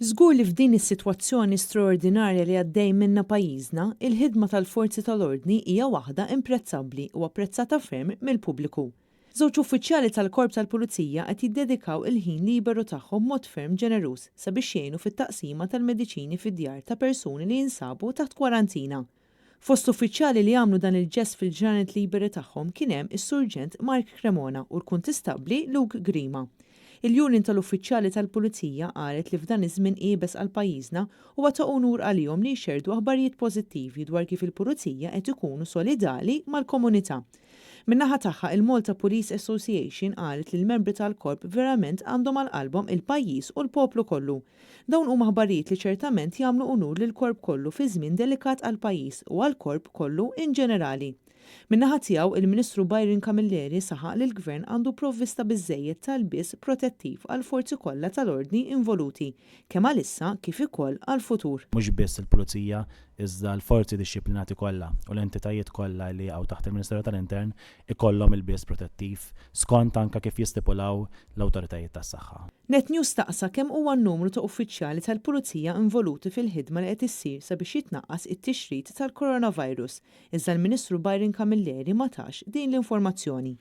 Żgur li f'din is-sitwazzjoni straordinarja li għaddej minnha pajjiżna, il-ħidma tal-forzi tal-ordni hija waħda imprezzabbli u apprezzata ferm mill-pubbliku. Żewġ uffiċjali tal-Korp tal-Pulizija qed jiddedikaw il-ħin liberu tagħhom b'mod ferm ġeneruż sabiex jgħinu fit-taqsima tal-mediċini fid-djar ta' persuni li jinsabu taħt kwarantina. Fost l-uffiċjali li għamlu dan il-ġest fil-ġranet liberi tagħhom kien hemm is-Surġent Mark Cremona u l-Kuntistabbli Luke Grima. Il-Union tal-Uffiċjali tal-Pulizija qalet li f'dan iż-żmien iebes għal pajjiżna huwa ta' unur għalihom li jxerrdu aħbarijiet pożittivi dwar kif il-Pulizija qed ikunu solidali mal-komunità. Min-naħa tagħha, il-Malta Police Association qalet li l-membri tal-Korp verament għandhom għal qalbhom il-pajjiż u l-poplu kollu. Dawn huma aħbarijiet li ċertament jagħmlu unur lill-Korp kollu fi żmien delikat għall-pajjiż u għall-Korp kollu in ġenerali. Min-naħa tiegħu, il-Ministru Byron Camilleri saħaq li l-Gvern għandu provvista biżżejjed ta' lbies protettiv għall-forzi kollha tal-ordni involuti, kemm għalissa kif ikoll għall-futur. Mhux biss il-Pulizija, iżda l-forzi dixxiplinati kollha u l-entitajiet kollha li jaqgħu taħt il-Ministeru tal-Intern ikollhom ilbies protettiv skont anke kif jistipulaw l-awtoritajiet tas-saħħa. Net News staqsa kemm huwa n-numru ta' uffiċjali tal-Pulizija involuti fil-ħidma li qed issir sabiex jitnaqqas it-tixrid tal-coronavirus, iżda l-Ministru Byron Camilleri ma tax din l-informazzjoni.